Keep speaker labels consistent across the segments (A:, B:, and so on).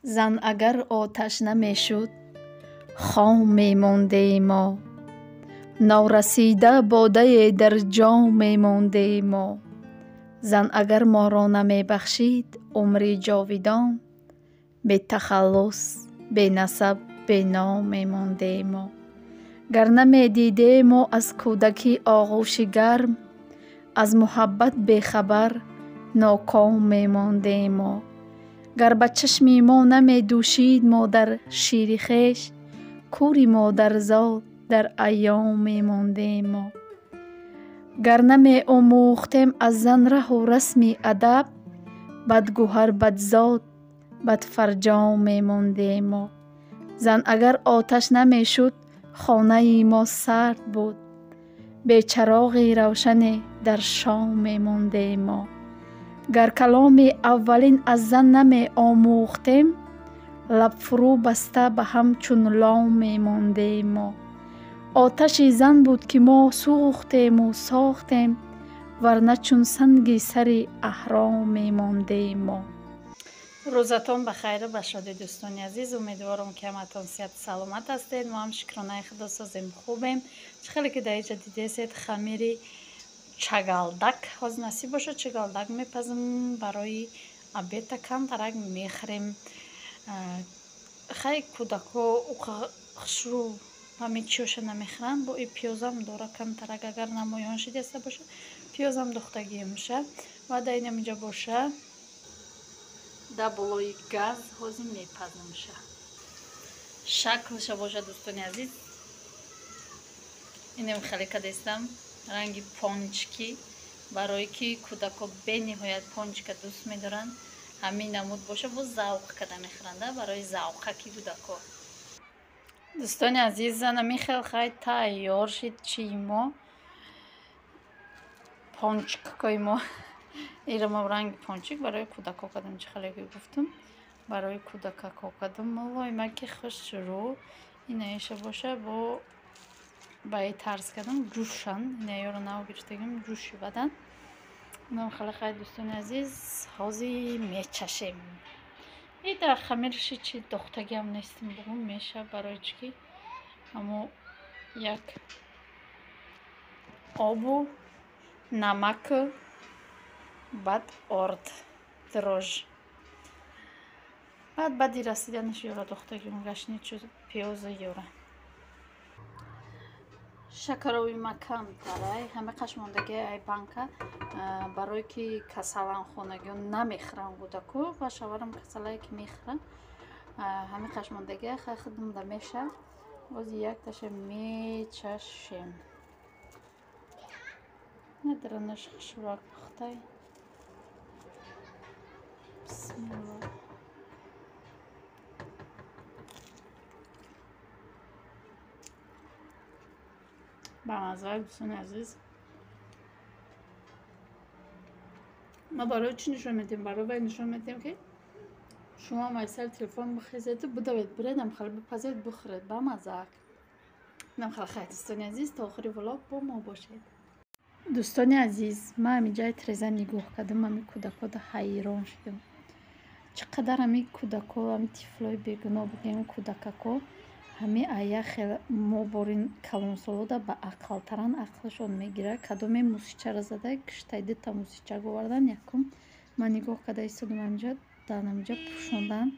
A: Зан агар оташ намешуд, хом мемондем мо. Норасида бодае дар ҷом мемондем мо. Зан агар моро намебахшид умри ҷовидон, бетахаллус, бенасаб, беном мемондем мо. Гар намедидем мо аз кӯдакӣ оғӯши гарм, аз муҳаббат бехабар ноком мемондем мо. Гар ба чашми мо намедӯшид модар шири хеш, кӯри модарзод дар айём мемондем мо. Гар намеомӯхтем аз зан раҳу расми адаб, бадгуҳар, бадзод, бадфарҷом мемондем мо. Зан агар оташ намешуд, хонаи мо сард буд, бечароғи равшане дар шом мемондем мо. Гар каломи аввалин аз зан намеомӯхтем, лаб фурӯ баста ба ҳам чун лом мемондем мо. Оташи зан буд, ки мо сӯхтему сохтем, варна чун санги сари аҳром мемондем мо. Рӯзатон ба хайру ба шодӣ, дӯстони азиз. Умедворам, ки ҳаматон сиҳату саломат ҳастед. Мо ҳам, шукронаи Худо, созем, хубем. Чӣ хеле ки дар инҷа дидесед, хамири чагалдак. Ҳозир, насиб бошад, чагалдак мепазм барои обеда, камтарак мехӯрем. Хай, кӯдако хушрӯ ҳамин чиёша намехӯранд. Бо и пиёзам дора камтарак, агар намоён шидаста бошад, пиёзам духтагиемша. Ва дар инам инҷа боша, дар болои газ ҳозир мепазмша. Шаклша бошад, дӯстони азиз, инем хеле кадестам, ранги пончики, барое ки кӯдако бениҳоят пончика дӯст медоранд. Ҳамин намуд боша, бо завқ када мехӯранда, барои завқаки кӯдако. Дӯстони азиз, анами хел хай тайёр шид чии мо, пончикҳои мо. Ира мо ранги пончик барои кӯдако кардам. Чӣ хеле гуфтам, барои кӯдакако кардам. Мулоима ки хушрӯ инаиша боша, бо ба и тарз кардам, ҷӯшан. Инаёро нав гирифтагим, ҷӯши бадан. Инам хеле. Хай, дӯстони азиз, ҳозир мечашем. И дар хамирши чи дохтагиам нестим, бугум меша, барои чӣ ки ҳамо як обу намаку баъд орд, дрожжи. Баъд баъди расиданаш ёра дохтагим, гашничу пиёзу ёра. Шакарови ма камтарай, ҳама қашмондагии ай банка, барое ки касалан, хонагиҳо намехӯранд кӯдаку ва шаварам касалае ки мехӯранд, ҳами қашмондагия хай худмда меша. Бози якташа мечашем, надаранаш хушрак пухтай. Бисмилла. Бамазза, дӯстони азиз. Ма барои чӣ нишон медиҳем? Барои вай нишон медиҳем, ки шумо ҳам аз сари телефон бихезеду бидавед, биредам хеле бипазед, бихӯред, бамаззаак. Инам хеле. Хайр, дӯстони азиз, то охири влог бо мо бошед. Дӯстони азиз, ман ҳаминҷаи треза нигоҳ кардам, ҳами кӯдакода ҳайрон шудам. Чӣ қадар ҳами кӯдако, ҳами тифлои бегуноҳ бигӯем, кӯдакако, ҳами ая хел мо борин калонсолода ба ақлтаран, ақлашон мегирад. Кадоме мусичаро зада киштай, дута мусичак овардан. Якум ман нигоҳ карда истодам, ҳаминҷа дар ҳаминҷа пӯшондан,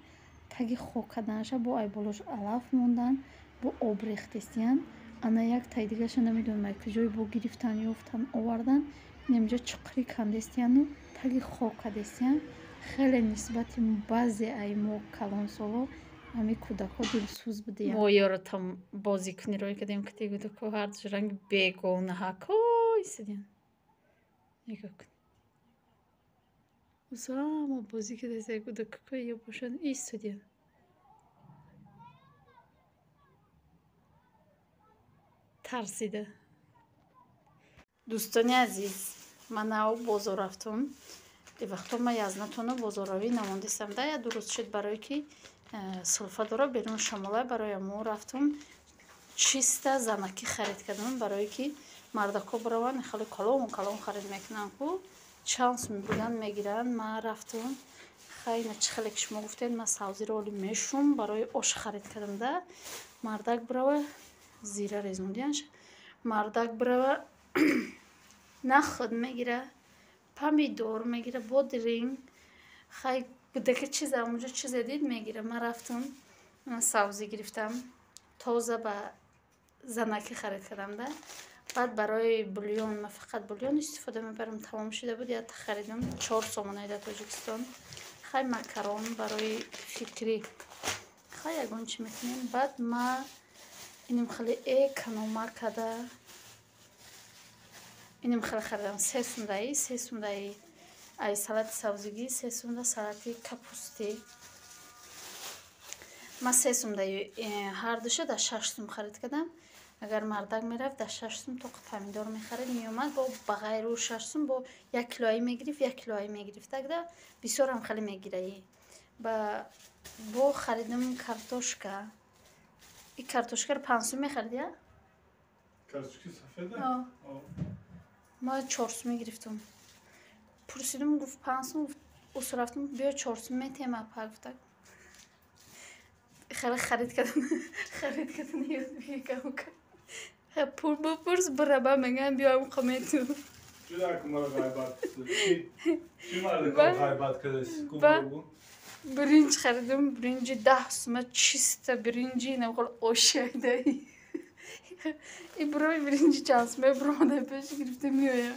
A: таги хок карданаша, бо ай болош алаф мондан, бо об рехтестиян. Ана як таи дигаша намедонам ай куҷое бо гирифтан, ёфтан, овардан, инаминҷа чуқурӣ кандестияну таги хок кардестиян. Хеле нисбати баъзе ай мо калонсоло ҳами кӯдакҳо дилсӯз будиянд. Мо ёро там бозикунӣ рой кардем, ки кӯдако ҳардуш ранги бегонаҳако истодиян. Нигоҳ кун, усама бозӣ кардеста, кӯдакако ё бошанд, истодиян тарсида. Дӯстони азиз, ман нав бозор рафтум. Вақто ма язнатону бозорравӣ намондистам да, я дуруст шуд, барое ки сулфа дора, берун шамола. Барои мо рафтум, чиста занакӣ харид кардам, барое ки мардако бираванд, хеле калон калон харид мекунанд ку, чанд сум будан мегиранд. Ман рафтум. Хай, ина чӣ хеле ки шумо гуфтед, ман савзиро оли мешум, барои ош харид кардам да. Мардак бирава, зира резондианш. Мардак бирава, нахӯд мегира, помидор мегира, бодринг. Хай, будака чиза онҷо чизе дид мегира. Ман рафтам, савзӣ гирифтам, тоза ба занакӣ харид кардам да. Баъд барои бульон, ман фақат бульон истифода мебарам, тамом шуда буд, якта харидам, 4 сомонаи дар Тоҷикистон. Хай, макарон барои фикрӣ. Хай, ягон чӣ мекунем. Баъд ма иним хеле эконома када, иним хеле харидам, 3 сумдаи, 3 сумдаи ай салати савзигӣ, 3 сумда салати капустӣ. Ман 3 сумдаи ҳардуша дар 6 сум харид кардам. Агар мардак мерафт, дар 6 сум тоқа помидор мехарид, меомад, бо ба ғайру 6 сум бо 1 килоаи мегирифт, 1 килоаи мегирифт. Тогда бисёрам хеле мегираи. Ба бо харидам картошка. И картошкаро 5 сум мехарид, я?
B: Картошки сафеда?
A: Ма 4 сум мегирифтам. Пурсидум, гуфт 5 сум, гуфт усу рафтам, биё 4 сум метем, апа гуфта. Хеле харид кардам, харид кардам, ёд мегам. Пул бипурс, бираба мегӯям, биё амқа мету. Биринҷ харидам, биринҷи 10 сума, чиста биринҷи, инамхел ошайдаи. И бирои биринҷи чанд сума биромада пеш гирифта меоя.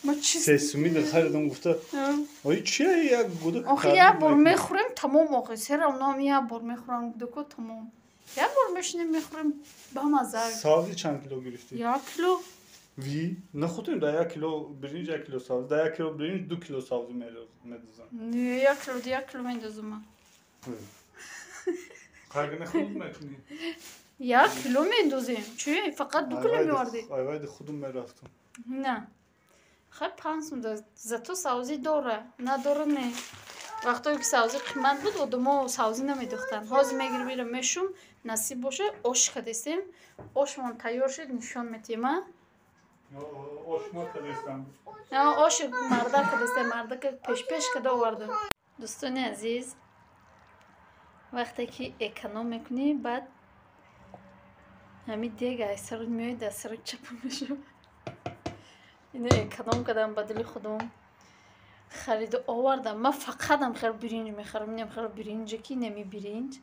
A: Ма чист
B: 3 суми харидам, гуфта. Ой, чи як гудак?
A: Охи як бор мехӯрем, тамом, охи. Сера онам як бор мехӯрам гудако, тамом. Як бор мешинем, мехӯрем, бамаза.
B: Савзи чанд кило гирифтӣ?
A: 1 кило.
B: Ви? Нахӯтем да 1 кило биринҷ, 1 кило савзи. Да 1 кило биринҷ 2 кило савзи медозам.
A: Не, 1 кило, 1 кило мендозам ман.
B: Қайга нахӯд мекунӣ?
A: 1 кило мендозем. Чи? Фақат 2 кило меовардӣ.
B: Айвайди худум мерафтам.
A: На. Хай, 5 сум да. Зато савзӣ дора. Надора не. Вақтое ки савзӣ қимат буд, одамо савзӣ намедохтанд. Ҳозир мегирим, иро мешум, насиб боша, ош кадестем. Ошмон тайёр шуд, нишон метиҳем, а?
B: Ош ма кадестам.
A: Ош мардак кадестем, мардака пешпеш када овардам. Дӯстони азиз, вақте ки эконом мекунӣ, баъд ҳамин дег ай сарат меояд, дар сарат чапа мешавад. Ино эконом кардам ба дили худум. Хариду овардам. Ман фақатам хеле биринҷ мехарам, инам хеле биринҷе ки инами биринҷ.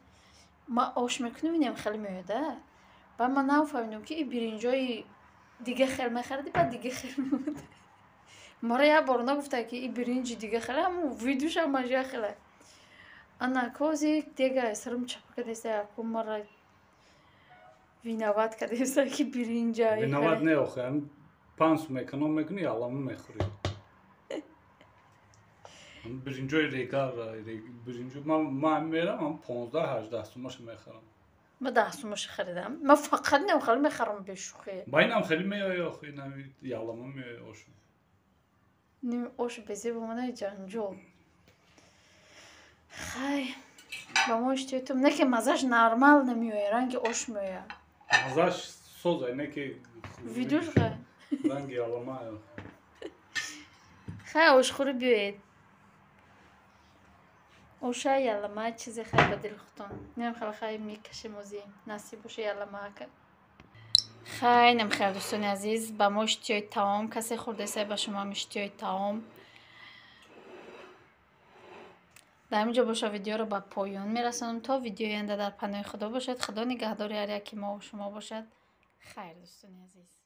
A: Ман ош мекунам, инам хеле меояд, а? Баъд ман нафаҳмидам, ки ин биринҷои дига хел мехариди, баъд дига хел меомад. Мара як бор нагуфта, ки ин биринҷи дига хеле, ҳамун видуш ҳамаш як хеле. Ана кози дега сарам чапа кардеста, яку мара виноват кардеста, ки биринҷа.
B: Виноват не, охе, 5 сум эконом мекунӣ, ялама мехӯрӣ. Биринҷои регар, биринҷо ман мерам, 15-18 сумаша мехарам.
A: Ман 10 сумаша харидам. Ман фақат инам хеле мехарам, бешӯхӣ.
B: Ба инам хеле меояд, охе, инам ялама меояд ошу.
A: Ним ош безеб омада ҷанҷол. Хай, ба мо иштиётум, не ки маззаш нормал намеояд, ранги ош меояд.
B: Маззаш соза, не ки
A: видуш ха.
B: Ранги ялама.
A: Хай, ошхӯрӣ биёед. Оша ялама чизе хай ба дили худтон. Нем хеле хай мекашем ози. Насиб боша ялама ака. Хай, нем хел дӯстони азиз, ба мо иштиёи таом, касе хӯрдесай, ба шумоам иштиёи таом. Дар ҳамин ҷо боша видеоро ба поён мерасонам. То видеои оянда дар паноҳи Худо бошед. Худо нигаҳдори ҳар яки мо шумо бошад. Хайр, дӯстони азиз.